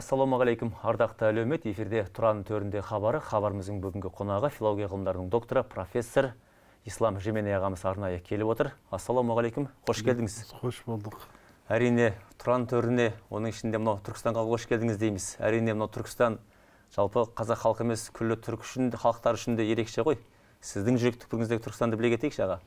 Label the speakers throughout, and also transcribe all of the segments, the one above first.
Speaker 1: Ассалаумағалейкум, ардақты әлеумет, эфирде Тұран төрінде хабары, хабарымыздың бүгінгі қонағы филология ғылымдарының докторы, профессор Ислам Жеменей ағамыз арнайы келіп отыр. Ассалаумағалейкум, қош келдіңіз.
Speaker 2: Қош болдық.
Speaker 1: Әрине, Тұран төріне, оның ішінде мынау Түркістанға қош келдіңіз дейміз. Әрине, мынау Түркістан жалпы қазақ халқы емес, күллі түрік үшін, халықтар үшін де ерекше ғой. Сіздің жүрек түкпіріңіздегі Түркістанды біле кетейікші, аға.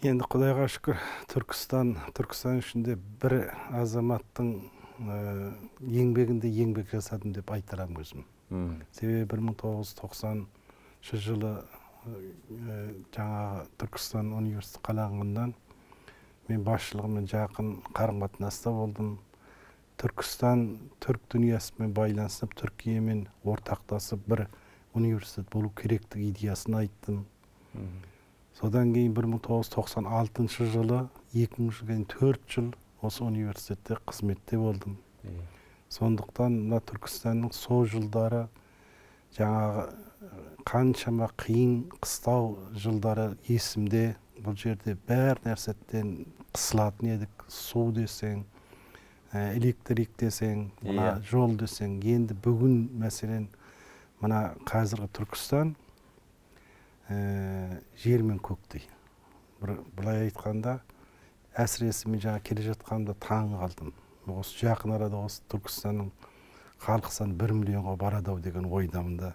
Speaker 2: Енді Құдайға шүкір, Түркістан ішінде бір азаматтың еңбегінде еңбек жасадым деп айта аламын өзім. Себебі 1990 жылы жаңағы Түркістан университеті қаланғаннан мен басшылығымен жақын қарым-қатынаста болдым. Түркістан түрк дүниясымен байланысып, Түркиямен ортақтасып бір университет болу керектігі идеясын айттым. Содан кейін 1996 жылы 2004 жыл осы университетте қызметте болдым. Сондықтан мына Түркістанның сол жылдары жаңағы қаншама қиын қыстау жылдары есімде. Бұл жерде бәр нәрседен қысылатын едік. Су десең, электрик десең, мына жол десең. Енді бүгін мәселен мына қазіргі Түркістан жер мен көктей. Былай айтқанда, әсіресе мен жаңа келе жатқанда таң қалдым. Осы жақын арада осы Түркістанның халық саны 1 миллионға барады ау деген ойдамын да.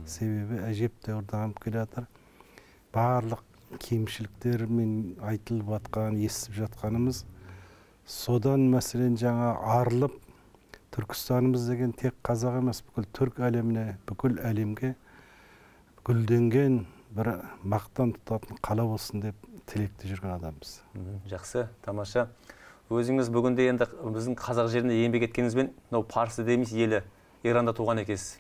Speaker 2: Себебі әжептәуір дамып келе жатыр. Барлық кемшіліктермен айтылып жатқан, естіп жатқанымыз, содан мәселен жаңа арылып, Түркістанымыз деген тек қазақ емес, бүкіл түрк әлеміне, бүкіл әлемге гүлденген бір мақтан тұтатын қала болсын деп тілекте жүрген адамбыз.
Speaker 1: Жақсы, тамаша. Өзіңіз бүгінде енді біздің қазақ жерінде еңбек еткеніңізбен, мынау парсы дейміз елі, Иранда туған екенсіз.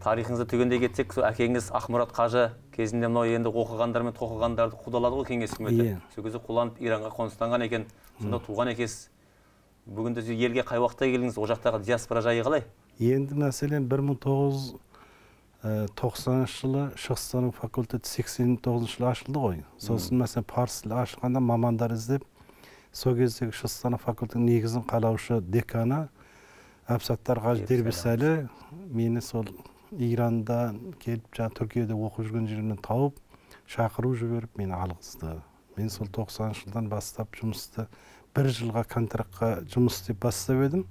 Speaker 1: Тарихыңызды түгендей кетсек, сол әкеңіз Ақмұрат қажы кезінде мынау енді оқығандар мен тоқығандарды қудалады ғой кеңес үкіметі. Сол кезде қуланып Иранға қоныстанған екен, сонда туған екенсіз. Бүгінде елге қай уақытта келдіңіз? Ол жақтағы диаспора жайы қалай?
Speaker 2: Енді мәселен 1990 жылы Шығыстану факультеті 89 жылы ашылды ғой. Сосын мәселен парсы тілі ашылғанда мамандар іздеп, сол кездегі Шығыстану факультетінің негізін қалаушы деканы Әбсаттар қажы Дербесәлі мені сол Иранда келіп, жаңа Түркияда оқып жүрген жерімнен тауып, шақыру жіберіп мені алғызды. Мен сол 90 жылдан бастап жұмысты бір жылға контрактқа жұмыс істеп бастап едім.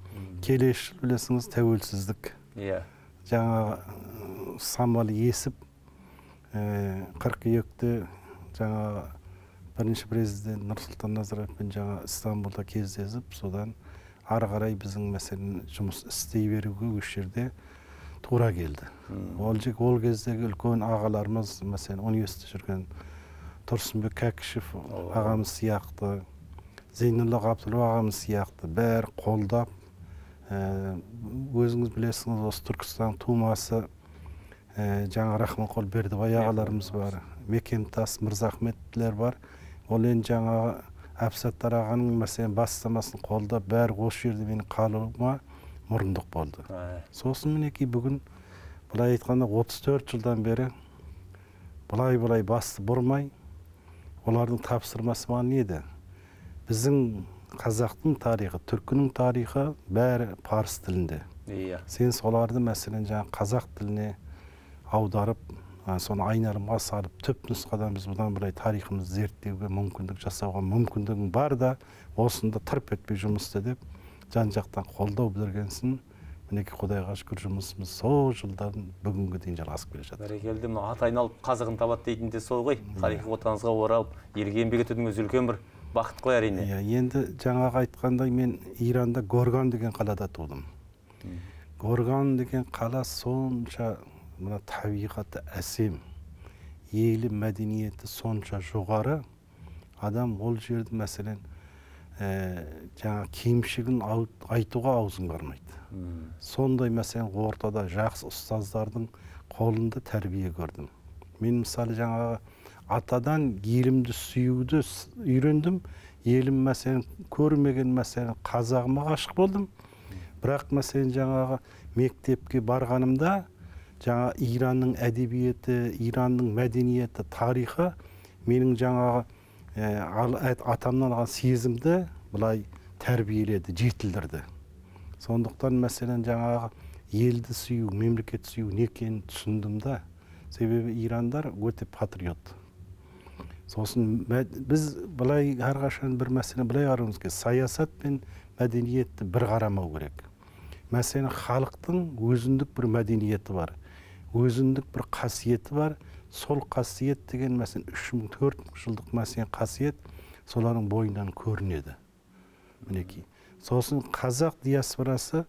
Speaker 2: Келесі жыл білесіңіз тәуелсіздік. Жаңа самал есіп, қыркүйекте жаңа бірінші президент Нұрсұлтан Назарбаевпен жаңа Истанбулда кездесіп, содан ары қарай біздің мәселені жұмыс істей беруге осы жерде тура келді. Ол кездегі үлкен ағаларымыз, мәселен университетте жүрген Тұрсынбек Кәкішев ағамыз сияқты, Зейнолла Ғабдуллов ағамыз сияқты бәрі қолдап, өзіңіз білесіңіз, осы Түркістан тумасы жаңа Рахманқұл Бердібай ағаларымыз бар, Мекемтас Мырзахметлер бар. Ол енді жаңа Әбсаттар ағаның мәселен бастамасын қолдап, бәрі осы жерде менің қалуыма мұрындық болды. Сосын мінекей бүгін былай айтқанда 34 жылдан бері былай-былай басты бұрмай, олардың тапсырмасы маған не еді? Біздің қазақтың тарихы, түркінің тарихы бәрі парсы тілінде. Сен соларды мәселен жаңа қазақ тіліне аударып, соны айналымға салып, түп нұсқадан біз бұдан былай тарихымызды зерттеуге мүмкіндік жасауға мүмкіндігің бар да, осында тырп етпей жұмыс істе деп жан-жақтан қолдау білдіргенсін. Мінекей Құдайға шүкір, жұмысымыз сол жылдан бүгінгі дейін жалғасып келе жатыр.
Speaker 1: Бәрекелді, мынау ат айналып қазығын табады дейтін де сол ғой. Тарихи отаныңызға оралып, елге еңбек етудің өзі үлкен бір бақыт қой әрине.
Speaker 2: Енді жаңағы айтқандай, мен Иранда Горган деген қалада тудым. Горган деген қала сонша мына табиғаты әсем, елі мәдениеті сонша жоғары. Адам ол жерді мәселен жаңа кемшілігін айтуға аузың бармайды. Сондай мәселен ортада жақсы ұстаздардың қолында тәрбие көрдім. Мен мысалы жаңағы атадан елімді сүюді үйрендім. Елім мәселен көрмеген мәселен қазағыма ғашық болдым. Бірақ мәселен жаңағы мектепке барғанымда жаңа Иранның әдебиеті, Иранның мәдениеті, тарихы менің жаңағы атамнан алған сезімді былай тәрбиеледі, жетілдірді. Сондықтан мәселен жаңағы елді сүю, мемлекет сүю не екенін түсіндім да. Себебі ирандар өте патриот. Сосын біз былай әрқашан бір мәселе былай қарауымыз керек. Саясат пен мәдениетті бір қарамау керек. Мәселен, халықтың өзіндік бір мәдениеті бар, өзіндік бір қасиеті бар. Сол қасиет деген мәселен 3000-4000 жылдық мәселен қасиет солардың бойынан көрінеді. Мінекей. Сосын қазақ диаспорасы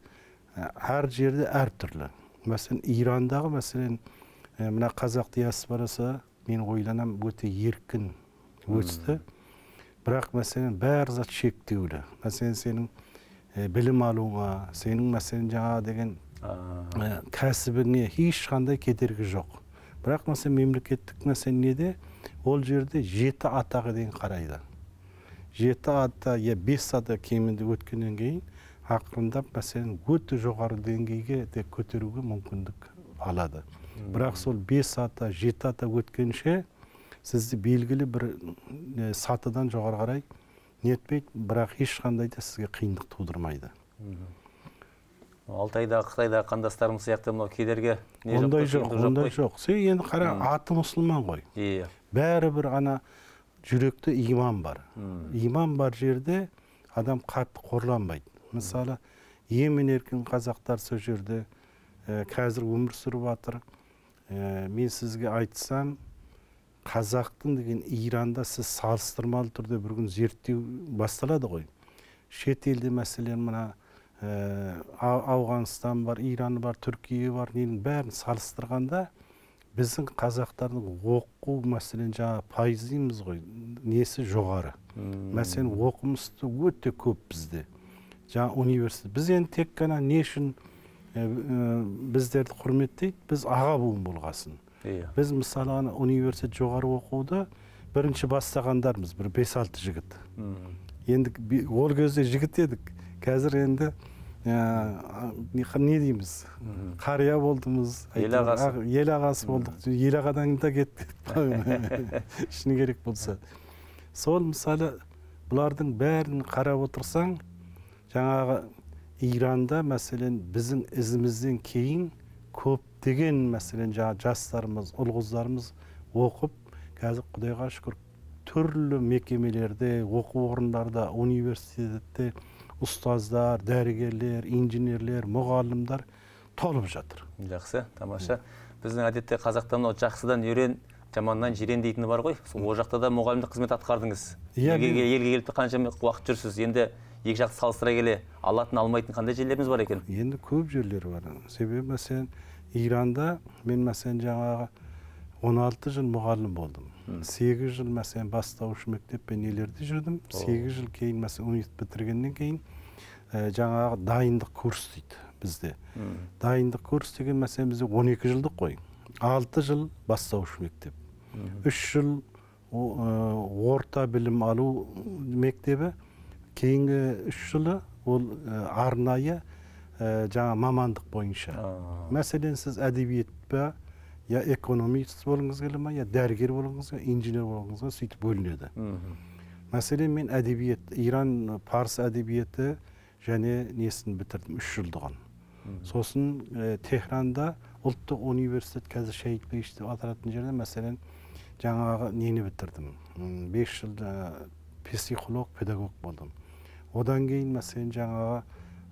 Speaker 2: әр жерде әртүрлі. Мәселен, Ирандағы мәселен мына қазақ диаспорасы мен ойланам өте еркін өсті. Бірақ мәселен бәрі зат шектеулі. Мәселен сенің білім алуыңа, сенің мәселен жаңа деген кәсібіңе ешқандай кедергі жоқ. Бірақ мәселен мемлекеттік мәселен неде, ол жерде 7 атаға дейін қарайды. 7 ата я 5 ата кемінде өткеннен кейін ақырындап мәселен өте жоғары деңгейге де көтеруге мүмкіндік алады. Бірақ сол 5 ата, 7 ата өткенше сізді белгілі бір сатыдан жоғары қарай нетпейді, бірақ ешқандай да сізге қиындық тудырмайды.
Speaker 1: Алтайда, Қытайда қандастарымыз сияқты мынау кедергі не жоқ?
Speaker 2: Ондай жоқ, ондай жоқ. Сен енді қара, аты мұсылман ғой.
Speaker 1: Иә.
Speaker 2: Бәрібір ана жүректе иман бар. Иман бар жерде адам қатты қорланбайды. Мысалы, емен еркін қазақтар сол жерде қазір өмір сүріп жатыр. Мен сізге айтсам, қазақтың деген Иранда сіз салыстырмалы түрде бір күн зерттеу басталады ғой. Шет елде мәселен мына Ауғанстан бар, Иран бар, Түркия бар, ненің бәрін салыстырғанда біздің қазақтардың оқу мәселен жаңа пайыз дейміз ғой, несі жоғары. Мәселен оқымысты өте көп бізде. Жаңа университет. Біз енді тек қана не үшін біздерді құрметтейді, біз аға буын болғасын. Біз мысалы университет жоғары оқуды бірінші бастағандармыз, бір 5-6 жігіт. Енді ол кезде жігіт едік, қазір енді не дейміз, қария болдымыз,
Speaker 1: ел ағасы,
Speaker 2: ел ағасы болдық, ел ағадан да кеттік, шыны керек болса. Сол мысалы бұлардың бәрін қарап отырсаң, жаңағы Иранда мәселен біздің ізімізден кейін көптеген мәселен жаңа жастарымыз, ұл қыздарымыз оқып, қазір Құдайға шүкір түрлі мекемелерде, оқу орындарда, университетте ұстаздар, дәрігерлер, инженерлер, мұғалімдер толып жатыр.
Speaker 1: Жақсы, тамаша. Біздің әдетте қазақта мынау жақсыдан үйрен, жаманнан жирен дейтіні бар ғой. Сол ол жақта да мұғалімдік қызмет атқардыңыз. Елге келіп қанша уақыт жүрсіз? Енді екі жақты салыстыра келе, алатын, алмайтын қандай жерлеріміз бар екен?
Speaker 2: Енді көп жерлер бар. Себебі мәселен Иранда мен мәселен жаңағы 16 жыл мұғалім болдым. 8 жыл мәселен бастауыш мектеп пен нелерде жүрдім. 8 жыл кейін мәселен университет бітіргеннен кейін жаңағы дайындық курс дейді бізде. Дайындық курс деген мәселен бізде 12 жылдық қой. 6 жыл бастауыш мектеп. 3 жыл орта білім алу мектебі. Кейінгі 3 жылы ол арнайы жаңа мамандық бойынша. Мәселен сіз әдебиет пе, я экономист болғыңыз келе ма, я дәрігер болғыңыз келе, инженер болғыңыз келе, сөйтіп бөлінеді. Мәселен мен әдебиет, Иран парсы әдебиеті және несін бітірдім, 3 жылдығын. Сосын Техранда ұлттық университет, қазір Шахид Бехишти деп аталатын жерде мәселен жаңағы нені бітірдім. 5 жыл психолог, педагог болдым. Одан кейін мәселен жаңағы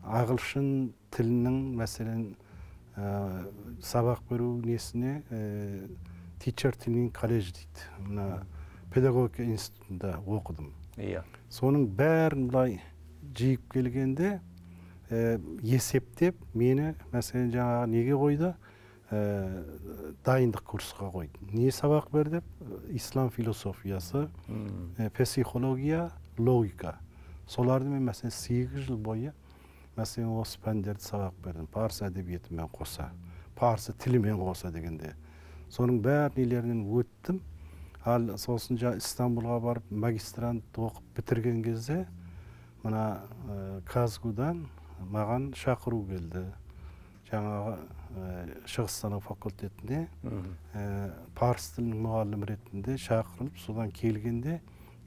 Speaker 2: ағылшын тілінің мәселен сабақ беру несіне Teacher Training College дейді. Мына педагогика институтында оқыдым. Соның бәрін былай жиып келгенде есептеп мені мәселен жаңағы неге қойды? Дайындық курсқа қойды. Не сабақ бер деп? Ислам философиясы, психология, логика. Соларды мен мәселен 8 жыл бойы мәселен осы пәндерді сабақ бердім. Парсы әдебиетімен қоса, парсы тілімен қоса дегенде. Соның бәрі нелерінен өттім. Ал сосын Истанбулға барып магистрант оқып бітірген кезде мына КазГУдан маған шақыру келді. Жаңағы Шығыстану факультетіне парсы тілінің мұғалімі ретінде шақырылып, содан келгенде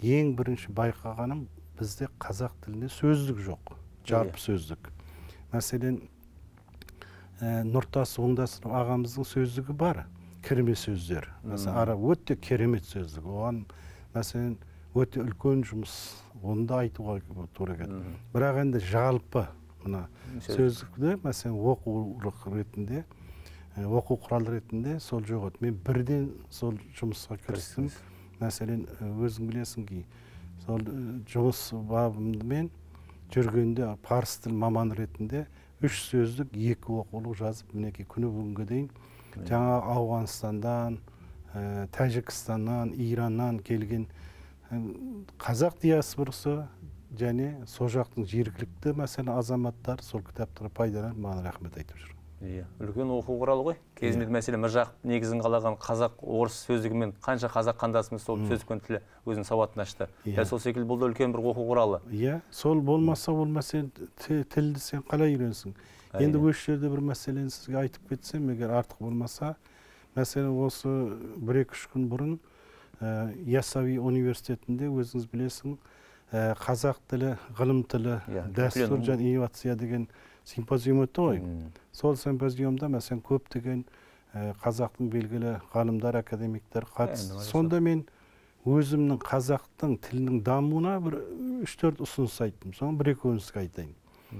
Speaker 2: ең бірінші байқағаным бізде қазақ тілінде сөздік жоқ, жарпы сөздік. Мәселен, Нұртас Оңдасынов ағамыздың сөздігі бар, кірме сөздер. Мәселен, ара өте керемет сөздік. Оған, мәселен, өте үлкен жұмыс, оны да айтуға тура келеді. Бірақ енді жалпы мына сөздікті, мәселен, оқулық ретінде, оқу құралы ретінде сол жоқ еді. Мен бірден сол жұмысқа кірістім. Мәселен, өзің білесің ки, сол жұмыс бабыммен жүргенде парсы тіл маманы ретінде 3 сөздік, 2 оқулық жазып, мінекей күні бүгінге дейін жаңа Ауғанстандан, Тәжікстаннан, Ираннан келген қазақ диаспорасы және сол жақтың жергілікті, мәселен, азаматтар сол кітаптарды пайдаланып маған рахмет айтып жүр.
Speaker 1: Иә, үлкен оқу құралы ғой. Кезінде, мәселен, Міржақып негізін қалаған қазақ орыс сөздігімен қанша қазақ қандасымыз сол сөздікпен тілі өзінің сауатын ашты. Дәл сол секілді бұл да үлкен бір оқу құралы.
Speaker 2: Иә, сол болмаса ол мәселен тілді сен қалай үйренсің? Енді осы жерде бір мәселені сізге айтып кетсем, егер артық болмаса, мәселен, осы 1-2-3 күн бұрын Ясауи университетінде, өзіңіз білесің, қазақ тілі, ғылым тілі, дәстүр және инновация деген симпозиум өтті ғой. Сол симпозиумда, мәселен, көптеген қазақтың белгілі ғалымдар, академиктер қатысты. Сонда мен өзімнің қазақтың тілінің дамуына бір 3-4 ұсыныс айттым. Соны бір-екі сізге айтайын.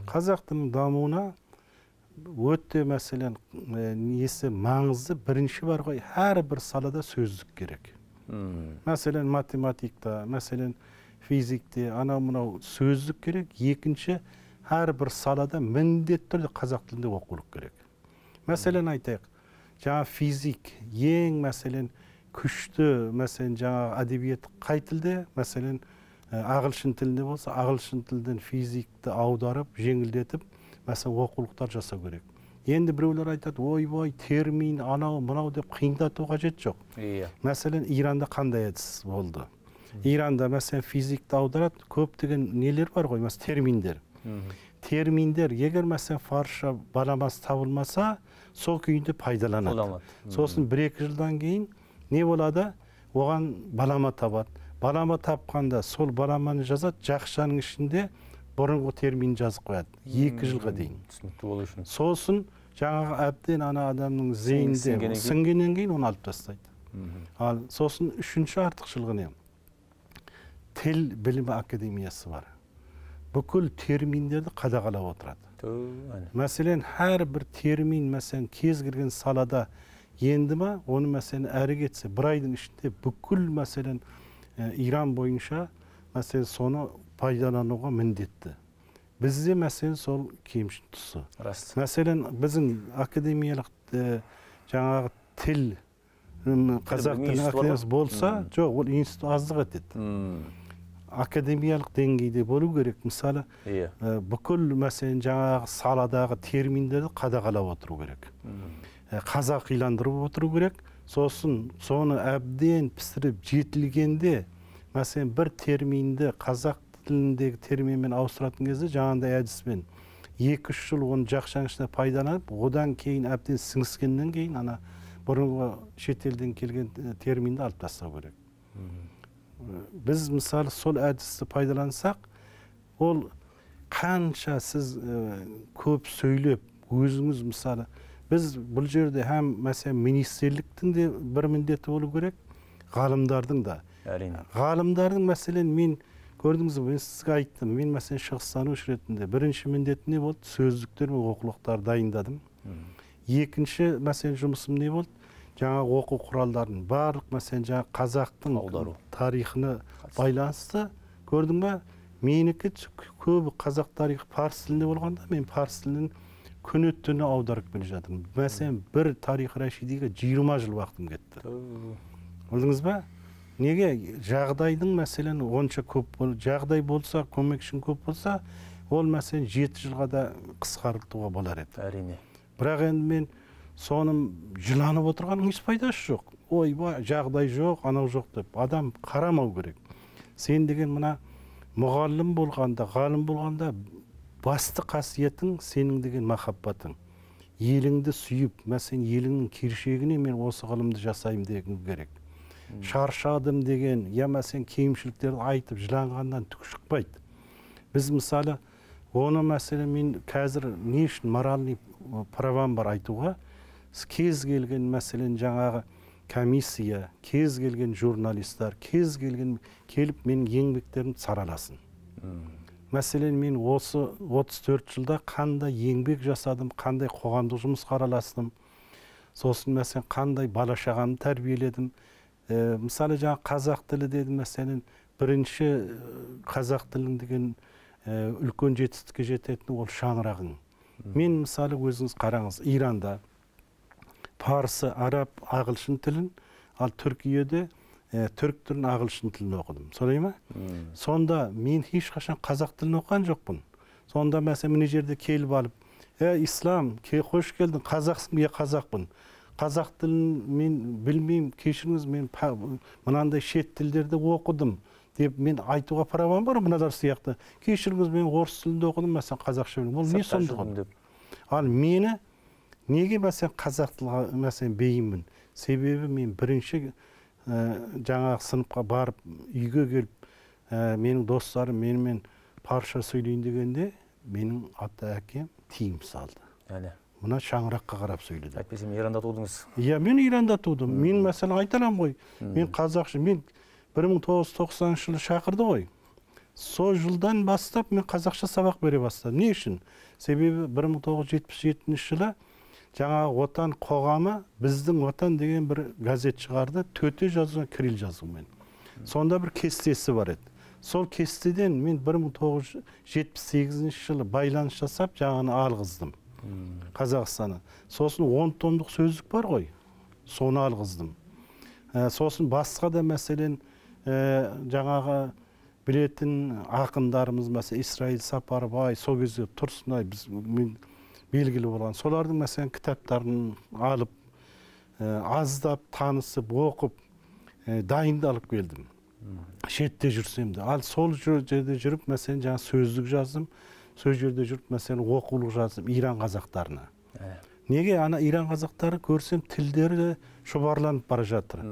Speaker 2: Қазақ тілінің дамуына өте, мәселен, несі маңызды, бірінші бар ғой, әрбір салада сөздік керек. Мәселен, математикта, мәселен, физикте, анау мынау сөздік керек. Екінші, әрбір салада міндетті түрде қазақ тілінде оқулық керек. Мәселен, айтайық, жаңа физик ең, мәселен, күшті, мәселен, жаңа әдебиет қай тілде, мәселен, ағылшын тілінде болса, ағылшын тілден физикті аударып, жеңілдетіп, мәселен, оқулықтар жасау керек. Енді біреулер айтады, ойбай, термин, анау, мынау деп қиындату қажет жоқ. Мәселен, Иранда қандай әдіс болды? Иранда, мәселен, физикті аударады, көптеген нелер бар ғой, мәселен, терминдер. Терминдер, егер, мәселен, фарша баламасы табылмаса, сол күйінде пайдаланады. Сосын 1-2 жылдан кейін не болады? Оған балама табады. Балама тапқанда сол баламаны жазады, жақшаның ішінде бұрынғы термин жазып қояды. 2 жылға дейін.
Speaker 1: Түсінікті болу үшін.
Speaker 2: Сосын жаңағы әбден ана адамның зейінде сіңгеннен кейін оны алып тастайды. Ал сосын үшінші артықшылығы не? Тіл білімі академиясы бар. Бүкіл терминдерді қадағалап отырады. Мәселен, әрбір термин, мәселен, кез келген салада енді ма, оны, мәселен, әрі кетсе, бір айдың ішінде бүкіл, мәселен, Иран бойынша, мәселен, соны пайдалануға міндетті. Бізде, мәселен, сол кемшін тұсы. Мәселен, біздің академиялық жаңағы тіл, қазақ тілінің академиясы болса, жоқ, ол институт аздық етеді. Академиялық деңгейде болу керек. Мысалы, бүкіл, мәселен, жаңағы саладағы терминдерді қадағалап отыру керек. Қазақиландырып отыру керек. Сосын соны әбден пісіріп жетілгенде, мәселен, бір терминді қазақ тіліндегі терминмен ауыстыратын кезде жаңағындай әдіспен 2-3 жыл оны жақшаның ішінде пайдаланып, одан кейін әбден сіңіскеннен кейін ана бұрынғы шетелден келген терминді алып тастау керек. Біз, мысалы, сол әдісті пайдалансақ, ол қанша сіз көп сөйлеп, өзіңіз, мысалы, біз бұл жерде һәм, мәселен, министрліктің де бір міндеті болу керек, ғалымдардың да.
Speaker 1: Әрине.
Speaker 2: Ғалымдардың, мәселен, мен көрдіңіз бе, мен сізге айттым, мен, мәселен, шығыстанушы ретінде бірінші міндеті не болды? Сөздіктер мен оқулықтар дайындадым. Екінші, мәселен, жұмысым не болды? Жаңа оқу құралдарын барлық, мәселен, жаңа қазақтың тарихына байланысты, көрдің ба? Менікі көбі қазақ тарихы парсы тілінде болғанда, мен парсы тілін күні түні аударып келе жатырмын. Мәселен, бір тарих Рашидиге 20 жыл уақытым кетті. Білдіңіз ба? Неге? Жағдайдың, мәселен, онша көп жағдай болса, көмекшің көп болса, ол, мәселен, 7 жылға да қысқартуға болар еді.
Speaker 1: Әрине.
Speaker 2: Бірақ енді мен соның жыланып отырғанның еш пайдасы жоқ. Ойбай, жағдай жоқ, анау жоқ деп адам қарамау керек. Сен деген мына мұғалім болғанда, ғалым болғанда басты қасиетің сенің деген махаббатың. Еліңді сүйіп, мәселен, еліңнің келешегіне мен осы ғылымды жасаймын деген керек. Шаршадым деген, я мәселен, кемшіліктерді айтып жыланғаннан түк шықпайды. Біз, мысалы, Оны мәселен мен қазір не үшін моральный правам бар айтуға, кез келген мәселен жаңағы комиссия, кез келген журналисттар, кез келген келіп менің еңбектерімді сараласын. Мәселен, мен осы 34 жылда қандай еңбек жасадым, қандай қоғамдық жұмысқа араластым, сосын мәселен қандай бала шағамды тәрбиеледім. Мысалы жаңа қазақ тілі дедім, мәселен бірінші қазақ тілінің деген үлкен жетістікке жететін ол шаңырағың. Мен мысалы өзіңіз қараңыз, Иранда парсы, араб, ағылшын тілін, ал Түркияде түрік тілін, ағылшын тілін оқыдым. Солай ма? Сонда мен ешқашан қазақ тілін оқыған жоқпын. Сонда мәселен мына жерде келіп алып, Ислам, қош келдің, қазақсың, я қазақпын. Қазақ тілін мен білмеймін, кешіріңіз, мен мынандай шет тілдерде оқыдым деп мен айтуға правам бар мыналар сияқты. Кешіріңіз, мен орыс тілінде оқыдым, мәселен қазақша білмеймін. Ол не сұмдық? Ал мені неге мәселен қазақ тілге мәселен бейіммін? Себебі мен бірінші жаңағы сыныпқа барып, үйге келіп, менің достарым менімен парша сөйлейін дегенде, менің ата әкем тыйым салды. Мына шаңыраққа қарап сөйледі.
Speaker 1: Әйтпесе Иранда тудыңыз.
Speaker 2: Иә, мен Иранда тудым. Мен мәселен айта аламын ғой. Мен қазақша, мен 1990 жылы шақырды ғой. Сол жылдан бастап мен қазақша сабақ бере бастадым. Не үшін? Себебі 1977 жылы жаңағы Отан қоғамы, біздің Отан деген бір газет шығарды, төте жазумен, кирилл жазумен. Сонда бір кестесі бар еді. Сол кестеден мен 1978 жылы байланыс жасап, жаңаны алғыздым Қазақстаннан. Сосын 10 томдық сөздік бар ғой, соны алғыздым. Сосын басқа да мәселен жаңағы білетін ақындарымыз, мәселен Исраил Сапарбай, сол кезде Тұрсынай, біз белгілі болған. Солардың мәселен кітаптарын алып, аздап танысып, оқып, дайындалып келдім. Шетте жүрсем де. Ал сол жерде жүріп, мәселен жаңа сөздік жаздым, сол жерде жүріп, мәселен оқулық жаздым Иран қазақтарына. Неге ана Иран қазақтары көрсем тілдері шұбарланып бара жатыр.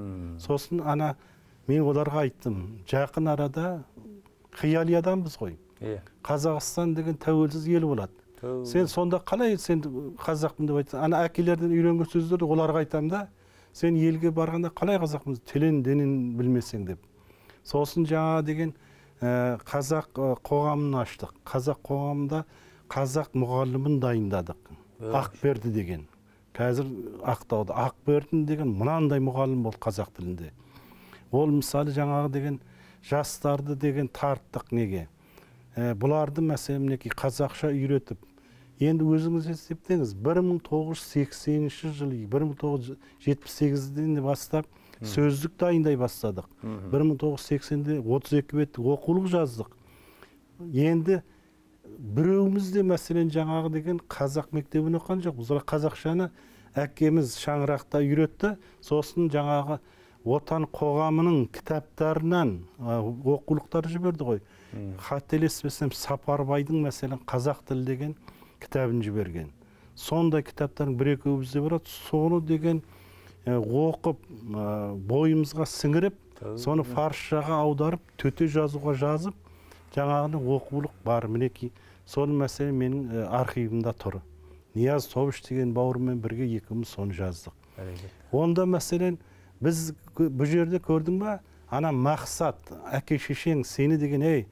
Speaker 2: Сосын ана мен оларға айттым, жақын арада қияли адамбыз ғой. Қазақстан деген тәуелсіз ел болады. Сен сонда қалай сен қазақпын деп айтсаң, ана әкелерден үйренген сөздерді оларға айтамын да, сен елге барғанда қалай қазақпын, тілін, дінін білмесең деп. Сосын жаңа деген қазақ қоғамын аштық. Қазақ қоғамында қазақ мұғалімін дайындадық. Ақберді деген. Қазір Ақтауда Ақберді деген мынандай мұғалім болды қазақ тілінде. Ол мысалы жаңағы деген жастарды деген тарттық неге? Бұларды мәселен мінекей қазақша үйретіп, енді өзіңіз есептеңіз, 1980 жылы, 1978-ден бастап сөздік дайындай бастадық. 1980-де 32 беттік оқулық жаздық. Енді біреуміз де мәселен жаңағы деген қазақ мектебін оқыған жоқ. Біз қазақшаны әкеміз шаңырақта үйретті, сосын жаңағы Отан қоғамының кітаптарынан оқулықтар жіберді ғой. Қателеспесем Сапарбайдың мәселен қазақ тілі деген кітабын жіберген. Сондай кітаптардың бір-екеуі бізде бар, соны деген оқып, бойымызға сіңіріп, соны фарсшаға аударып, төте жазуға жазып, жаңағыны оқулық бар. Мінекей, соны мәселен менің архивімде тұр. Нияз Тобыш деген бауырыммен бірге екеуміз соны жаздық. Онда мәселен біз бұл жерде көрдің ба, ана мақсат, әке шешең сені деген, ей,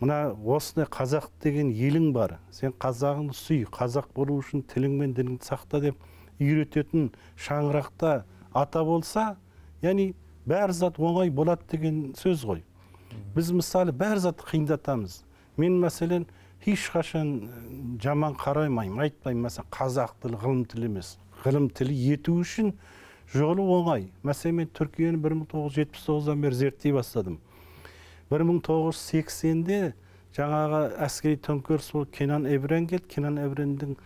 Speaker 2: мына осындай қазақ деген елің бар, сен қазағыңды сүй, қазақ болу үшін тілің мен дініңді сақта деп үйрететін шаңырақта ата болса, яғни бәр зат оңай болады деген сөз ғой. Біз мысалы бәр затты қиындатамыз. Мен мәселен ешқашан жаман қараймаймын, айтпаймын, мәселен қазақ тілі ғылым тілі емес. Ғылым тілі ету үшін жолы оңай. Мәселен мен Түркияны 1979-дан бері зерттей бастадым. 1980-де жаңағы әскери төңкеріс болып Кенан Эврен келді. Кенан Эврендің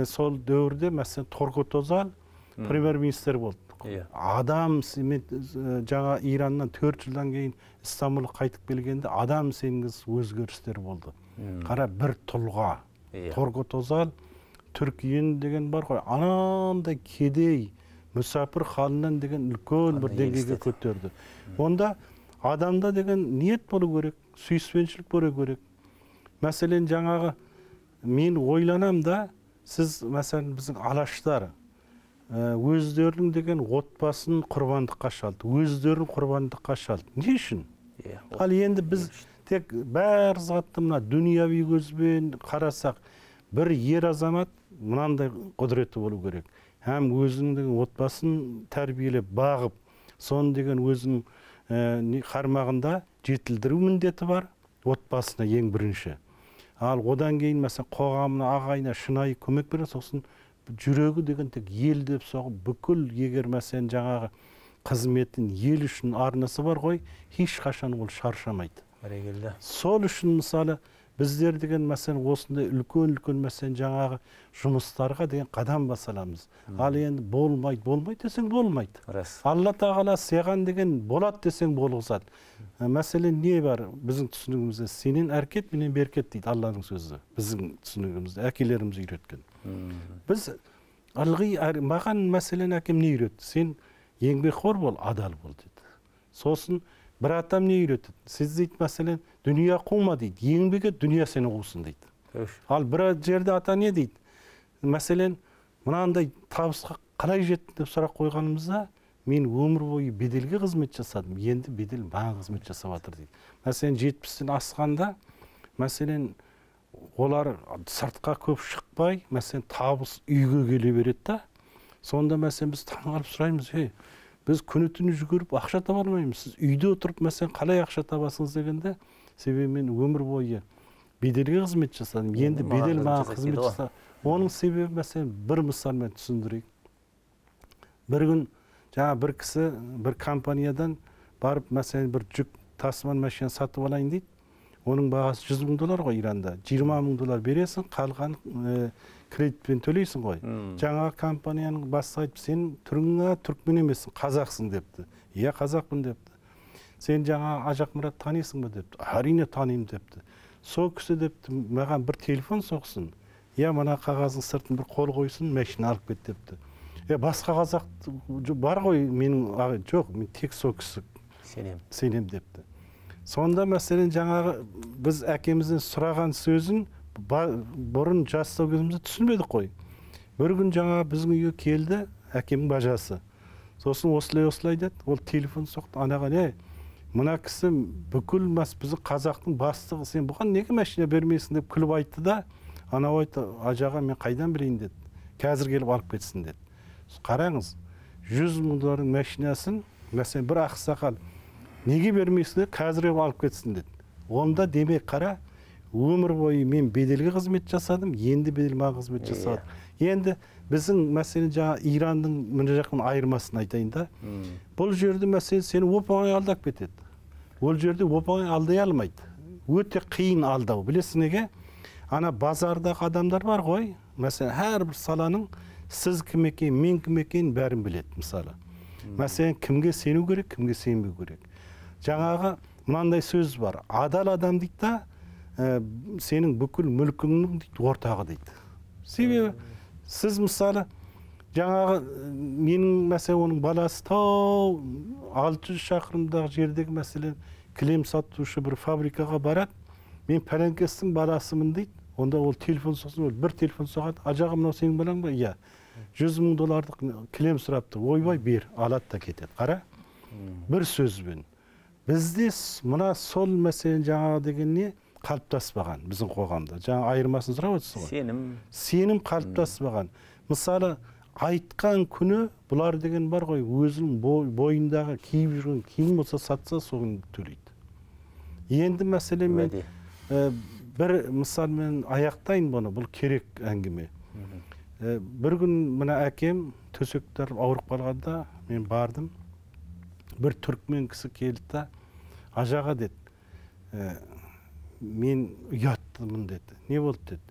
Speaker 2: сол дәуірде мәселен Торгут Озал премьер-министр болды. Адам жаңа Ираннан 4 жылдан кейін Стамбулға қайтып келгенде адам сенгіз өзгерістер болды. Қара бір тұлға. Торгут Озал Түркиян деген бар ғой, анандай кедей мүсәпір халынан деген үлкен бір деңгейге көтерді. Онда адамда деген ниет болу керек, сүйіспеншілік болу керек. Мәселен жаңағы Мен ойланам да, сіз, мәселен, біздің алаштар өздерінің деген отбасын құрбандыққа шалды, өздерін құрбандыққа шалды. Не үшін? Ал енді біз тек бәр затты мына дүнияви көзбен қарасақ, бір ер азамат мынандай құдіреті болу керек. Һәм өзінің деген отбасын тәрбиелеп, бағып, соны деген өзінің қармағында жетілдіру міндеті бар, отбасына ең бірінші. Ал одан кейін мәселен қоғамына, ағайына шынайы көмек береді, сосын жүрегі деген тек ел деп соғып, бүкіл егер мәселен жаңағы қызметін ел үшін арнасы бар ғой, ешқашан ол шаршамайды.
Speaker 1: Бәрекелді.
Speaker 2: Сол үшін мысалы біздер деген мәселен осындай үлкен-үлкен мәселен жаңағы жұмыстарға деген қадам баса аламыз. Ал енді болмайды, болмайды десең болмайды.
Speaker 1: Рас.
Speaker 2: Алла тағала саған деген болады десең болғызады. Мәселен не бар біздің түсінігімізде? Сенен әркет, менен беркет дейді Алланың сөзі. Біздің түсінігімізде әкелеріміз үйреткен. Біз ылғи маған мәселен әкем не үйретті? Сен еңбекқор бол, адал бол деді. Сосын бір атам не үйретті? Сіз дейді мәселен дүние қума дейді, еңбек ет, дүние сені қусын дейді. Ал бір жерде ата не дейді? Мәселен мынандай табысқа қалай жеттің деп сұрақ қойғанымызда, мен өмір бойы беделге қызмет жасадым, енді бедел маған қызмет жасап жатыр дейді. Мәселен 70-тен асқанда, мәселен олар сыртқа көп шықпай, мәселен табыс үйге келе береді да. Сонда мәселен біз таңғалып сұраймыз, ей, біз күні түні жүгіріп ақша таба алмаймыз, сіз үйде отырып мәселен қалай ақша табасыңыз дегенде, себебі мен өмір бойы беделге қызмет жасадым, енді бедел маған қызмет жасады. Оның себебі мәселен бір мысалмен түсіндірейік. Бір күн жаңа бір кісі бір компаниядан барып мәселен бір жүк тасымал машина сатып алайын дейді. Оның бағасы 100 мың доллар ғой Иранда. 20 мың доллар бересің, қалған кредитпен төлейсің ғой. Жаңа компанияның бастығы айтып, сен түріңе түркмен емессің, қазақсың депті. Иә, қазақпын депті. Сен жаңа Ажақмұрат танисың ба депті. Әрине танимын депті. Сол кісі депті, маған бір телефон соқсын. Иә, мына қағаздың сыртын бір қол қойсын, машина алып кет депті. Басқа қазақ бар ғой менің, жоқ, мен тек сол кісі сенем депті. Сонда мәселен жаңағы біз әкемізден сұраған сөзін бұрын жастау кезімізде түсінбедік қой. Бір күн жаңағы біздің үйге келді әкемнің бажасы. Сосын осылай осылай деді, ол телефон соқты анаған, ей, мына кісі бүкіл біздің қазақтың бастығы, сен бұған неге машина бермейсің деп күліп айтты да, анау айтты, ажаға мен қайдан білейін деді, қазір келіп алып кетсін деді. Қараңыз, 100 мың доллардың машинасын, мәселен бір ақсақал неге бермейсің, қазір алып кетсін деді. Онда демек қара, өмір бойы мен беделге қызмет жасадым, енді бедел маған қызмет жасады. Енді біздің мәселен жаңа Иранның мына жақтан айырмасын айтайын да. Бұл жерде мәселен сені оп-оңай алдап кетеді. Ол жерде оп-оңай алдай алмайды. Өте қиын алдау. Білесің неге? Ана базардағы адамдар бар ғой, мәселен әрбір саланың сіз кім екен, мен кім екенін бәрін біледі мысалы. Мәселен кімге сену керек, кімге сенбеу керек. Жаңағы мынандай сөз бар. Адал адам дейді да, сенің бүкіл мүлкіңнің дейді ортағы дейді. Себебі сіз мысалы жаңағы менің мәселен оның баласы тау 600 шақырымдағы жердегі мәселен кілем сатушы бір фабрикаға барады. Мен пәленкестің баласымын дейді. Онда ол телефон соқсын, ол бір телефон соғады. Ажаға мынау сенің балаң ба? Иә. 100 мың долларлық кілем сұрапты. Ойбай бер, алады да кетеді. Қара. Бір сөзбен. Бізде мына сол мәселен жаңағы деген не қалыптаспаған біздің қоғамда. Жаңа айырмасын сұрап отырсыз ғой.
Speaker 1: Сенім.
Speaker 2: Сенім қалыптаспаған. Мысалы, айтқан күні бұлар деген бар ғой, өзінің бойындағы киіп жүрген киім болса сатса соны төлейді. Енді мәселен мен бір мысалмен аяқтайын бұны, бұл керек әңгіме. Бір күн мына әкем төсекте ауырып қалғанда мен бардым. Бір түркмен кісі келді да, ажаға деді, мен ұяттымын деді. Не болды деді.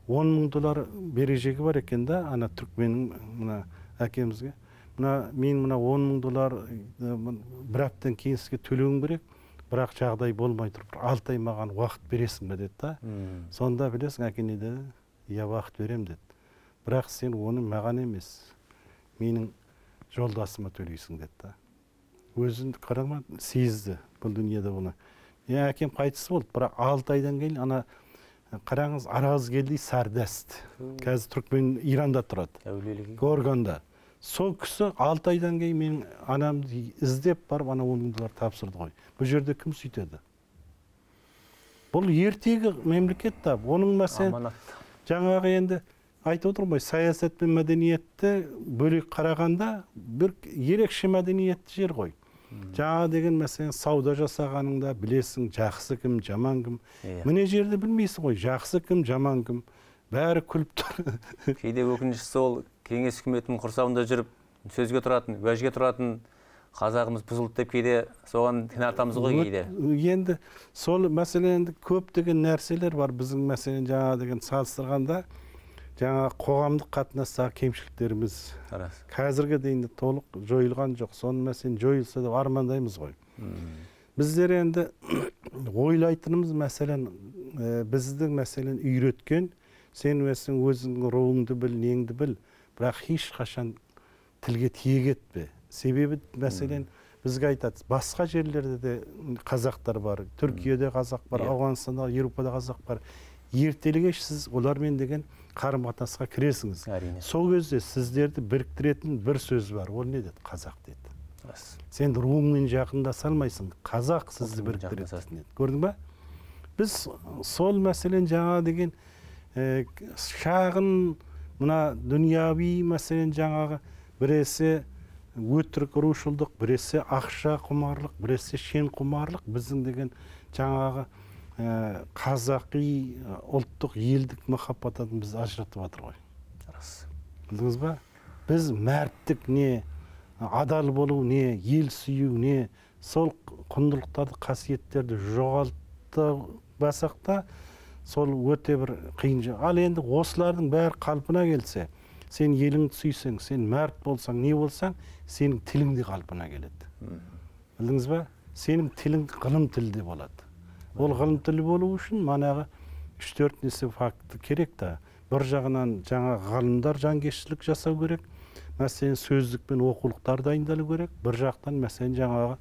Speaker 2: 10 мың доллар бережегі бар екен да, ана түркменнің мына әкемізге. Мына мен мына 10 мың доллар бір аптадан кейін сізге төлеуім керек, бірақ жағдай болмай тұр. 6 ай маған уақыт бересің бе деді да. Сонда білесің әке не деді? Иә, уақыт берем деді. Бірақ сен оны маған емес, менің жолдасыма төлейсің деді да. Өзін қарама сезді бұл дүниеде бұны. Әкем қайтыс болды, бірақ 6 айдан кейін ана Қараңыз, Аразгелди Сардаст. Қазір Түркмен Иранда тұрады. Горганда. Сол кісі 6 айдан кейін менің анамды іздеп барып, ана 10 мың доллар тапсырды ғой. Бұл жерде кім сөйтеді? Бұл ертегі мемлекет та. Оның мәселен жаңағы енді айтып отырмын ғой, саясат пен мәдениетті бөлек қарағанда бір ерекше мәдениетті жер ғой. Жаңа деген мәселен сауда жасағаныңда білесің, жақсы кім, жаман кім. Міне жерде білмейсің ғой, жақсы кім, жаман кім. Бәрі күліп тұр.
Speaker 1: Кейде өкініштісі ол кеңес үкіметінің құрсауында жүріп, сөзге тұратын, уәжге тұратын қазағымыз бұзылды деп кейде соған кінә артамыз ғой кейде.
Speaker 2: Енді сол мәселе енді көптеген нәрселер бар біздің мәселен жаңа деген салыстырғанда жаңа қоғамдық қатынастағы кемшіліктеріміз қазірге дейін толық жойылған жоқ. Соның мәселен жойылса деп армандаймыз ғой. Біздер енді ойлайтынымыз мәселен біздің мәселен үйреткен, сен өзің руыңды біл, неңді біл, бірақ ешқашан тілге тиек етпе. Себебі мәселен бізге айтады, басқа жерлерде де қазақтар бар, Түркияда қазақ бар, Ауғанстанда, Еуропада қазақ бар. Ертелі-кеш сіз олармен деген қарым-қатынасқа кіресіңіз. Сол кезде сіздерді біріктіретін бір сөз бар. Ол не деді? Қазақ деді. Сен руыңмен жақындаса алмайсың, қазақ сізді біріктіреді деді. Көрдің ба? Біз сол мәселен жаңа деген шағын мына дүнияви мәселен жаңағы біресе өтірік рушылдық, біресе ақша құмарлық, біресе шен құмарлық біздің деген жаңағы қазақи ұлттық елдік махаббаттан біз ажыратып жатыр ғой.
Speaker 1: Рас.
Speaker 2: Білдіңіз ба? Біз мәрттік не, адал болу не, ел сүю не, сол құндылықтарды, қасиеттерді жоғалтпасақ та сол өте бір қиын. Ал енді осылардың бәрі қалпына келсе, сен еліңді сүйсең, сен мәрт болсаң, не болсаң, сенің тілің де қалпына келеді. Білдіңіз ба? Сенің тілің ғылым тілі де болады. Ол ғылым тілі болу үшін манағы 3-4 несе факті керек та. Бір жағынан жаңа ғалымдар жанкештілік жасау керек. Мәселен, сөздік пен оқулықтар дайындалу керек. Бір жақтан мәселен жаңағы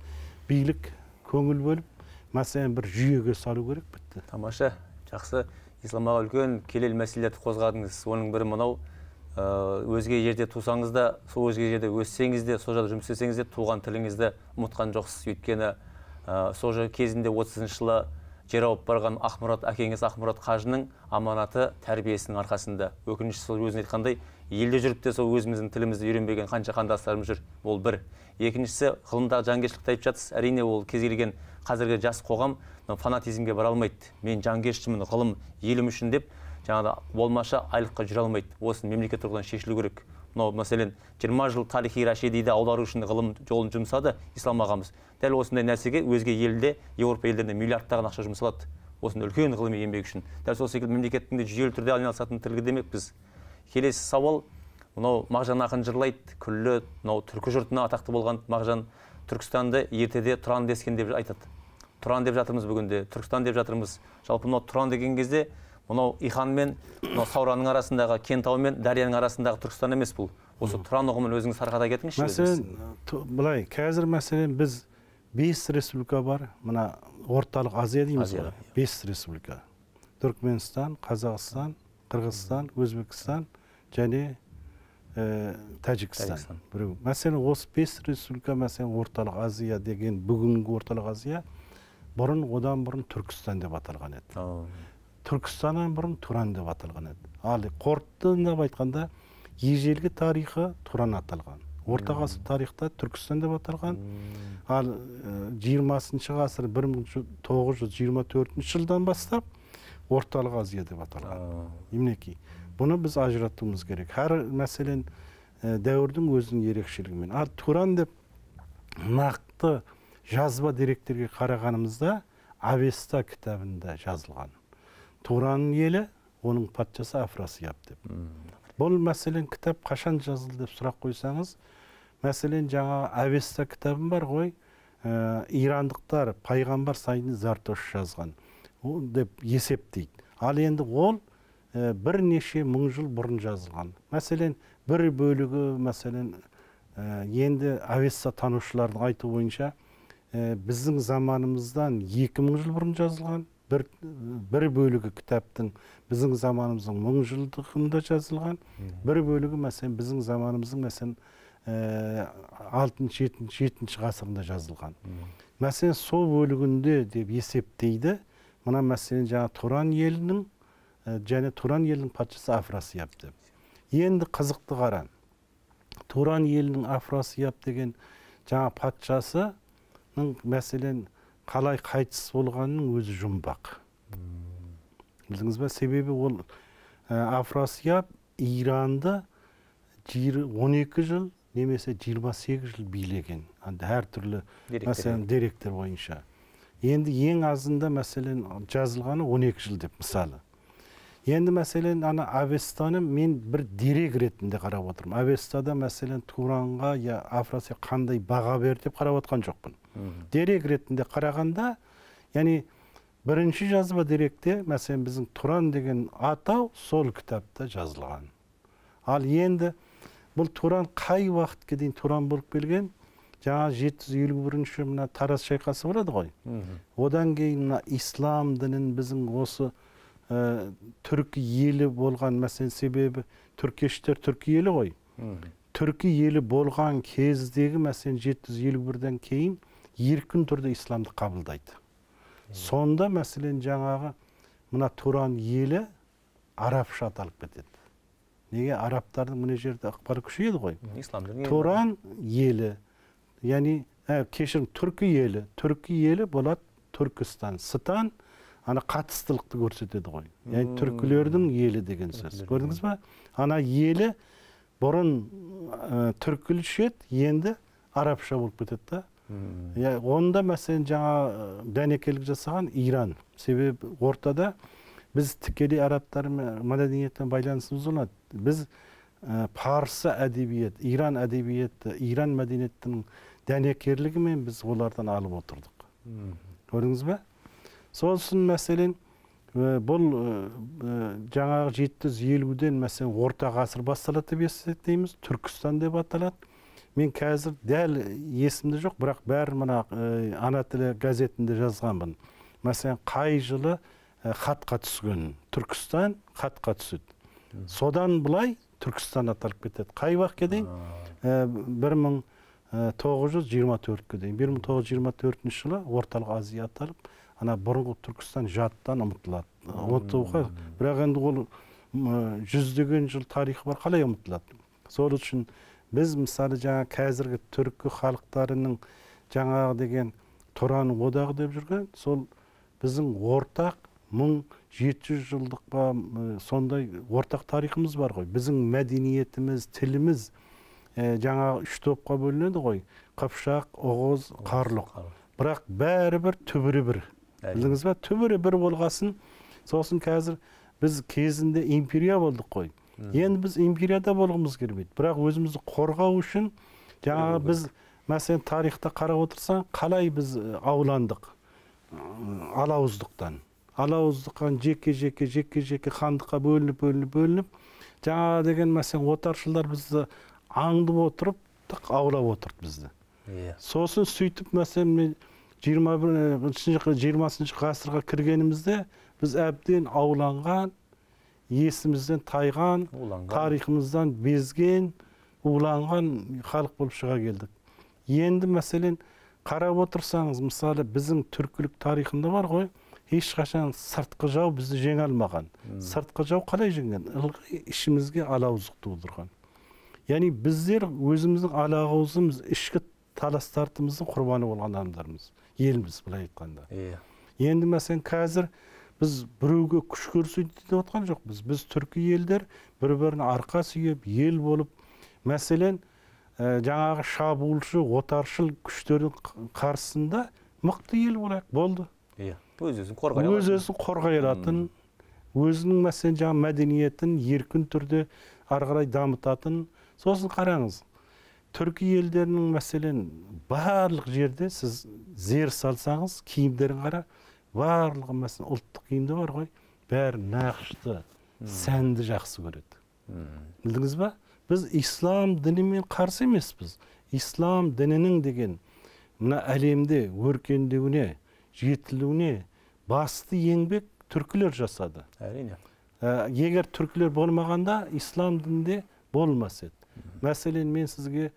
Speaker 2: билік көңіл бөліп, мәселен бір жүйеге салу керек, бітті.
Speaker 1: Тамаша, жақсы. Ислам аға, үлкен келелі мәселелерді қозғадыңыз. Оның бірі мынау, өзге жерде тусаңыз да, сол өзге жерде өссеңіз де, сол жерде жұмыс істесеңіз де, туған тіліңізді ұмытқан жоқсыз. Өйткені сол жер кезінде 30 жылы жер ауып барған Ақмұрат, әкеңіз Ақмұрат қажының аманаты тәрбиесінің арқасында. Өкініштісі сол өзің айтқандай, елде жүріп те сол өзіміздің тілімізді үйренбеген қанша қандастарымыз жүр. Ол бір. Екіншісі, ғылымдағы жанкештілікті айтып жатсыз. Әрине, ол кез келген қазіргі жас қоғам фанатизмге бара алмайды. Мен жанкештімін, ғылым елім үшін деп жаңағыда болмаша айлыққа жүре алмайды. Осыны мемлекет тұрғыдан шешілу керек. Мынау, мәселен, 20 жыл тарихи Рашидиді аудару үшін ғылым жолын жұмсады Ислам ағамыз. Дәл осындай нәрсеге өзге елде, Еуропа елдерінде миллиардтаған ақша жұмсалады. Осындай үлкен ғылыми еңбек үшін. Дәл сол секілді мемлекеттің де жүйелі түрде айналысатын тірлігі демекпіз. Келесі сауал, мынау Мағжан ақын жырлайды, күллі мынау түркі жұртына атақты болған Мағжан Түркістанды ертеде Тұран дескен деп айтады. Тұран деп жатырмыз бүгінде, Түркістан деп жатырмыз. Жалпы мынау Тұран деген кезде мынау Ихан мен мынау Сауранның арасындағы, Кентау мен Дарияның арасындағы Түркістан емес бұл. Осы Тұран ұғымын өзіңіз тарқата кетіңізші.
Speaker 2: Мәселен, былай, қазір мәселен біз 5 республика бар, мына Орталық Азия дейміз ғой. 5 республика. Түркменстан, Қазақстан, Қырғызстан, Өзбекстан және Тәжікстан. Біреу. Мәселен, осы 5 республика, мәселен, Орталық Азия деген бүгінгі Орталық Азия бұрын, одан бұрын Түркістан деп аталған еді. Түркістаннан бұрын Туран деп аталған еді. Ал қорытындылап айтқанда, ежелгі тарихы Туран аталған. Орта ғасыр тарихта Түркістан деп аталған. Ал 20 ғасыр 1924 жылдан бастап Орталық Азия деп аталған. Мінекей, бұны біз ажыратуымыз керек. Әр мәселен дәуірдің өзінің ерекшелігімен. Ал Туран деп нақты жазба деректерге қарағанымызда Авеста кітабында жазылған. Туранның елі, оның патшасы Афрасияб деп. Бұл мәселен кітап қашан жазылды деп сұрақ қойсаңыз, мәселен жаңа Авеста кітабым бар ғой, ирандықтар пайғамбар сайын Зартош жазған деп есептейді. Ал енді ол бірнеше мың жыл бұрын жазылған. Мәселен, бір бөлігі, мәселен, енді Авеста танушылардың айтуы бойынша біздің заманымыздан 2000 жыл бұрын жазылған. бір бөлігі кітаптың біздің заманымыздың 1000 жылдығында жазылған, бір бөлігі мәселен біздің заманымыздың мәселен 6-7 ғасырында жазылған. Мәселен сол бөлігінде деп есептейді. Мына мәселен жаңа Туран елінің және Туран елінің патшасы Афрасияб деп. Енді қызықты қара. Туран елінің Афрасияб деген жаңа патшасының мәселен қалай қайтыс болғанының өзі жұмбақ. Білдіңіз бе? Себебі ол Афрасияб Иранды 12 жыл немесе 28 жыл билеген. Әртүрлі мәселен деректер бойынша. Енді ең азында мәселен жазылғаны 12 жыл деп мысалы. Енді мәселен ана Авестаны мен бір дерек ретінде қарап отырмын. Авестада мәселен Туранға я Афрасияб қандай баға берді деп қарап отқан жоқпын. Дерек ретінде қарағанда, яғни бірінші жазба деректе мәселен біздің Туран деген атау сол кітапта жазылған. Ал енді бұл Туран қай уақытқа дейін Туран болып келген? Жаңа 751-ші мына Тараз шайқасы болады ғой. Одан кейін мына ислам дінін біздің осы түркі елі болған, мәселен себебі түркештер түркі елі ғой. Түркі елі болған кездегі мәселен 751-ден кейін еркін түрде исламды қабылдайды. Сонда мәселен жаңағы мына Туран елі арабша аталып кетеді. Неге? Арабтардың мына жерде ықпалы күшейеді ғой. Туран елі, яғни кешірім, түркі елі, түркі елі болады Түркістан, Стан ана қатыстылықты көрсетеді ғой. Яғни түркілердің елі деген сөз. Көрдіңіз ба? Ана елі бұрын түркілше еді, енді арабша болып кетеді да. Онда мәселен жаңа дәнекерлік жасаған Иран. Себебі ортада біз тікелей арабтар мәдениетімен байланысымыз болады. Біз парсы әдебиет, Иран әдебиеті, Иран мәдениетінің дәнекерлігімен біз олардан алып отырдық. Көрдіңіз бе? Сосын мәселен бұл жаңағы 750-ден мәселен орта ғасыр басталады деп есептейміз, Түркістан деп аталады. Мен қазір дәл есімде жоқ, бірақ бәрі мына ана тілі газетінде жазғанмын. Мәселен қай жылы хатқа түскен, Түркістан хатқа түседі. Содан былай Түркістан аталып кетеді. Қай уақытқа дейін? 1924-ке дейін. 1924 жылы Орталық Азия аталып, ана бұрынғы Түркістан жаттан ұмытылады. Ұмытуға, бірақ енді ол жүздеген жыл тарихы бар, қалай ұмытылады? Сол үшін біз мысалы жаңа қазіргі түркі халықтарының жаңағы деген Тұран одағы деп жүрген, сол біздің ортақ 1700 жылдық па сондай ортақ тарихымыз бар ғой. Біздің мәдениетіміз, тіліміз жаңағы үш топқа бөлінеді ғой. Қыпшақ, Оғыз, Қарлұқ. Бірақ бәрібір түбірі бір. Білдіңіз бе? Түбірі бір болғасын, сосын қазір біз кезінде империя болдық қой. Енді біз империяда болғымыз келмейді. Бірақ өзімізді қорғау үшін жаңағы біз мәселен тарихта қарап отырсаң, қалай біз ауландық? Алауыздықтан. Алауыздықтан жеке-жеке хандыққа бөлініп, жаңа деген мәселен отаршылдар бізді аңдып отырып, аулап отырды бізді. Сосын сөйтіп мәселен 20-ші ғасырға кіргенімізде біз әбден ауланған, есімізден тайған, тарихымыздан безген, уланған халық болып шыға келдік. Енді мәселен қарап отырсаңыз, мысалы біздің түркілік тарихында бар ғой, ешқашан сыртқы жау бізді жеңе алмаған. Сыртқы жау қалай жеңген? Ылғи ішімізге алауыздық тудырған. Яғни біздер өзіміздің алауызымыз, ішкі талас тартымыздың құрбаны болған адамдармыз, елміз былай айтқанда. Енді мәселен қазір біз біреуге күш көрсетейін деп отқан жоқпыз. Біз түркі елдер бір-біріне арқа сүйеп, ел болып, мәселен жаңағы шабуылшы, отаршыл күштердің қарсысында мықты ел болайық, болды.
Speaker 1: Өз-өзін қорғай алатын.
Speaker 2: Өз-өзін қорғай алатын, өзінің мәселен жаңа мәдениетін еркін түрде ары қарай дамытатын. Сосын қараңыз, түркі елдерінің мәселен барлық жерде сіз зер салсаңыз, киімдерін қара, барлығы мәселен ұлттық киімде бар ғой, бәрі нақышты, сәнді жақсы көреді. Білдіңіз ба? Біз ислам дінімен қарсы емеспіз. Ислам дінінің деген мына әлемде өркендеуіне, жетілуіне Басты еңбек түркілер жасады.
Speaker 1: Әрине.
Speaker 2: Егер түркілер болмағанда, ислам дінінде болмас еді. Мәселен, мен сізге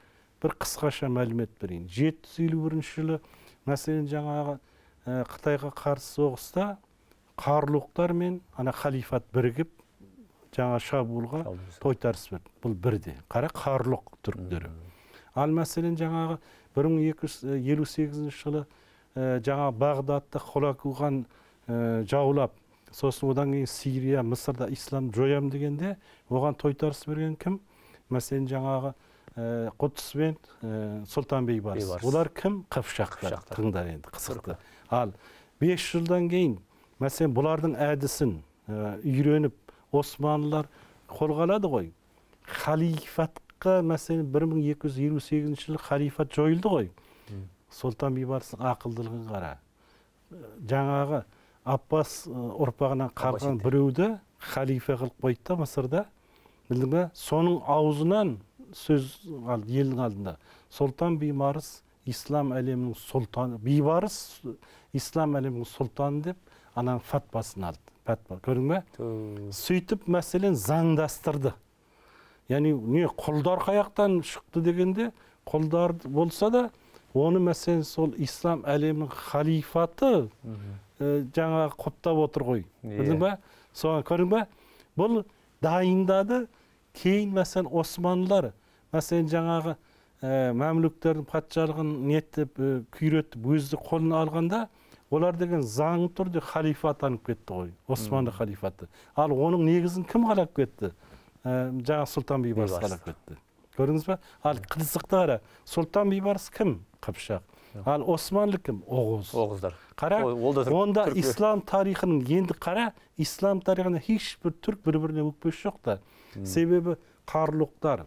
Speaker 2: бір қысқаша мәлімет берейін. 751 жылы, мәселен, жаңағы Қытайға қарсы соғыста қарлұқтар мен ана халифат бірігіп, жаңа шабуылға тойтарыс берді. Бұл бірде. Қара қарлұқ түріктері. Ал мәселен, жаңағы 1258 жылы жаңа Бағдатты Холакуған жаулап, сосын одан кейін Сирия, Мысырда ислам жоям дегенде, оған тойтарыс берген кім? Мәселен, жаңағы Құдыс пен Сұлтан Бейбарыс. Олар кім? Қыпшақтар. Тыңдар енді, қызықты. Ал 5 жылдан кейін, мәселен, бұлардың әдісін үйреніп, Османлылар қолға алады ғой. Халифатқа, мәселен, 1258 жылы халифат жойылды ғой. Сұлтан Бейбарыстың ақылдылығын қара. Жаңағы Аппас ұрпағынан қалған біреуді халифа қылып қойды да Мысырда. Білдің бе? Соның аузынан сөз елдің алдында. Сұлтан Бейбарыс ислам әлемінің сұлтаны, Бейбарыс ислам әлемінің сұлтаны деп ананың фатвасын алды. Фатва, көрдің бе? Сөйтіп мәселен заңдастырды. Яғни не құлдар қаяқтан шықты дегенде, құлдар болса да, оны мәселен сол ислам әлемінің халифаты жаңа құптап отыр ғой. Білдің бе? Соған көрдің бе? Бұл дайындады. Кейін мәселен Османлылар, мәселен жаңағы мәмлүктердің патшалығын неттіп, күйретіп, өзі қолына алғанда, олар деген заңды түрде халифа атанып кетті ғой, Османлы халифаты. Ал оның негізін кім қалап кетті? Жаңа Сұлтан Бейбарыс қалап кетті. Көрдіңіз бе? Ал қызықты қара, Сұлтан Бейбарыс кім? Қыпшақ. Ал Османлы кім? Оғыз.
Speaker 1: Оғыздар.
Speaker 2: Қара, онда ислам тарихының, енді қара, ислам тарихында ешбір түрк бір-біріне өкпесі жоқ та. Себебі қарлұқтар,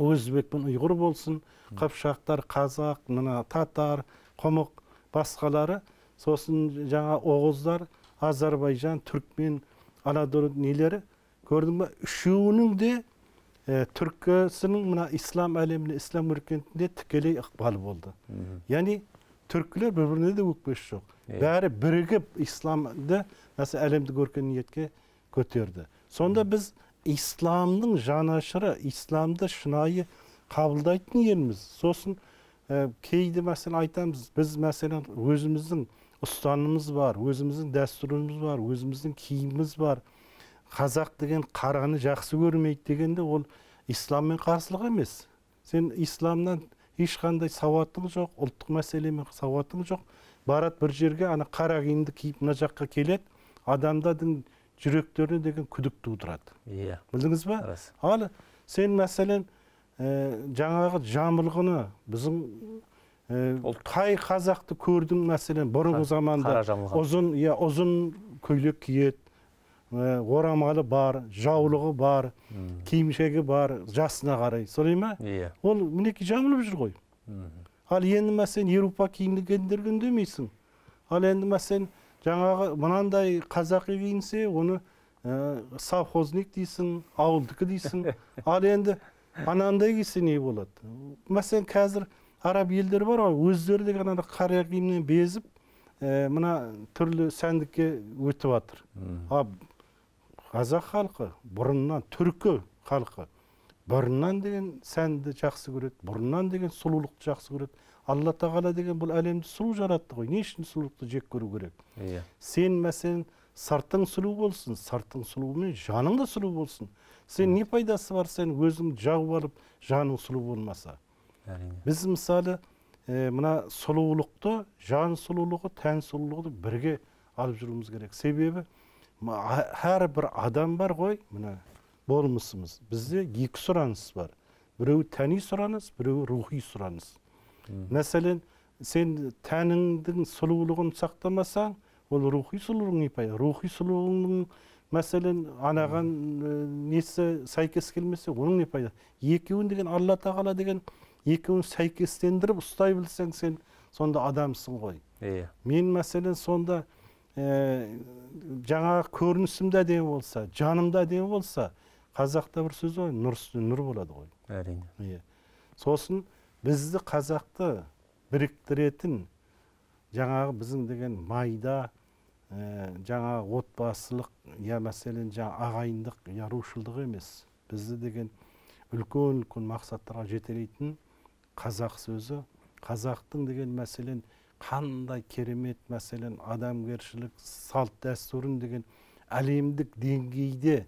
Speaker 2: өзбек пен ұйғыр болсын, қыпшақтар, қазақ, мына татар, құмық, басқалары, сосын жаңа оғыздар, Азербайжан, түркмен, Анадолы нелері, көрдің бе? Үшеуінің де түркісінің мына ислам әлеміне, ислам өркениетінде тікелей ықпалы болды. Яғни түркілер бір-біріне де өкпесі жоқ. Бәрі бірігіп исламды әлемдік өркениетке көтерді. Сонда біз исламның жанашыры, исламды шынайы қабылдайтын елміз. Сосын кейде мәселен айтамыз, біз мәселен өзіміздің ұстанымымыз бар, өзіміздің дәстүріміз бар, өзіміздің киіміміз бар. Қазақ деген қараны жақсы көрмейді дегенде ол исламмен қарсылық емес. Сен исламнан ешқандай сауатың жоқ, ұлттық мәселемен сауатың жоқ. Барады бір жерге, ана қара киімді киіп мына жаққа келеді, адамдардың жүректеріне деген күдік тудырады.
Speaker 1: Иә.
Speaker 2: Білдіңіз бе? Ал сен мәселен жаңағы жамылғыны біздің қай қазақты көрдің мәселен бұрынғы заманда ұзын, иә, ұзын көйлек киеді, орамалы бар, жаулығы бар, киімшегі бар, жасына қарай. Солай ма?
Speaker 1: Иә.
Speaker 2: Ол мінекей жамылып жүр ғой. Ал енді мәселен Еуропа киімдігендерге үндемейсің. Ал енді мәселен жаңағы мынандай қазақи киінсе, оны совхозник дейсің, ауылдікі дейсің. Ал енді анандай кисе не болады? Мәселен қазір араб елдері бар ғой, өздері деген ана қара киімнен безіп, мына түрлі сәндікке өтіп жатыр. Ал қазақ халқы бұрыннан, түркі халқы бұрыннан деген сәнді жақсы көреді, бұрыннан деген сұлулықты жақсы көреді. Алла тағала деген бұл әлемді сұлу жаратты ғой. Не үшін сұлулықты жек көру керек? Сен мәселен сыртың сұлу болсын, сыртың сұлуымен жаның да сұлу болсын. Сен не пайдасы бар сен өзің жауып алып жаның сұлу болмаса? Біз мысалы мына сұлулықты, жан сұлулығы, тән сұлулығы бірге алып жүруіміз керек. Себебі әрбір адам бар ғой, мына болмысымыз. Бізде екі сұраныс бар. Біреуі тәни сұраныс, біреуі рухи сұраныс. Мәселен, сен тәніңдің сұлулығын сақтамасаң, ол рухи сұлулығың не пайда? Рухи сұлулығың, мәселен, анаған несі сәйкес келмесе, оның не пайда? Екеуін деген Алла тағала деген екеуін сәйкестендіріп ұстай білсең, сен сонда адамсың ғой. Мен мәселен сонда жаңағы көрінісім де әдемі болса, жаным да әдемі болса, қазақта бір сөз ғой, нұр үстіне нұр болады ғой.
Speaker 1: Әрине.
Speaker 2: Сосын бізді қазақты біріктіретін жаңағы біздің деген майда Жаңа отбасылық, я мәселен жаңа ағайындық, я рушылдық емес. Бізді деген үлкен-үлкен мақсаттарға жетелейтін қазақ сөзі, қазақтың деген мәселен қандай керемет мәселен адамгершілік, салт дәстүрін деген әлемдік деңгейде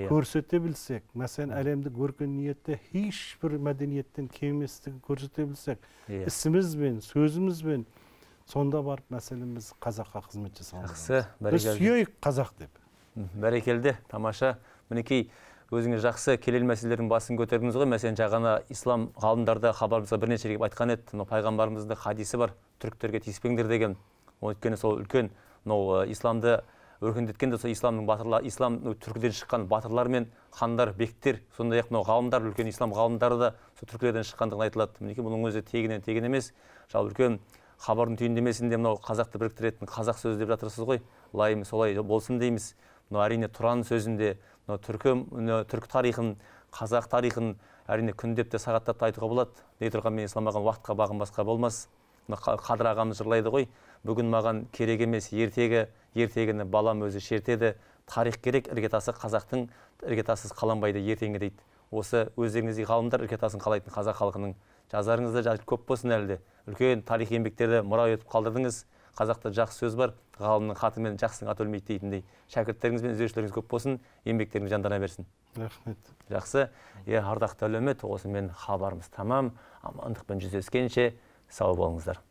Speaker 2: көрсете білсек, мәселен әлемдік өркениетте ешбір мәдениеттен кем еместігін көрсете білсек, ісімізбен, сөзімізбен, сонда барып мәселен біз қазаққа қызмет жасаған.
Speaker 1: Жақсы,
Speaker 2: бәрекелді. Біз сүйейік қазақ деп.
Speaker 1: Бәрекелді, тамаша. Мінекей, өзіңіз жақсы келел мәселелердің басын көтердіңіз ғой. Мәселен, жаңа ислам ғалымдары хабарымызға бірнеше рет айтқан еді. Мынау пайғамбарымыздың хадисі бар, түріктерге тиіспеңдер деген. Өйткені сол үлкен мынау исламды өркендеткен де сол исламның батырлары, ислам түркіден шыққан батырлар мен хандар, бектер, сондай-ақ мынау ғалымдар, үлкен ислам ғалымдары да сол түркілерден шыққандығын айтылады. Мінекей, бұның өзі тегінен тегін емес. Жалпы үлкен хабардың түйіндемесінде мынау қазақты біріктіретін қазақ сөзі деп жатырсыз ғой. Лайым солай болсын дейміз. Мынау әрине Тұран сөзінде мынау түркі тарихын, қазақ тарихын әрине күндеп те сағаттап та айтуға болады. Дей тұрғанмен ислам ағам уақытқа бағынбасқа болмас. Мына Қадыр ағамыз жырлайды ғой. Бүгін маған керек емес ертегі, ертегіні балам өзі шертеді. Тарих керек, іргетасы қазақтың іргетасыз қаланбайды ертеңі дейді. Осы өздеріңіздей ғалымдар іргетасын қалайтын қазақ халқының жазарыңызда жазып көп болсын әлі де. Үлкен тарих еңбектерді мұра етіп қалдырдыңыз. Қазақта жақсы сөз бар, ғалымның хаты мен жақсының аты өлмейді дейтіндей. Шәкірттеріңіз бен іздеушілеріңіз көп болсын, еңбектеріңіз жандана берсін.
Speaker 2: Рахмет.
Speaker 1: Жақсы. Ардақты әлеумет, осымен хабарымыз тамам. Амандықпен жүздескенше сау болыңыздар.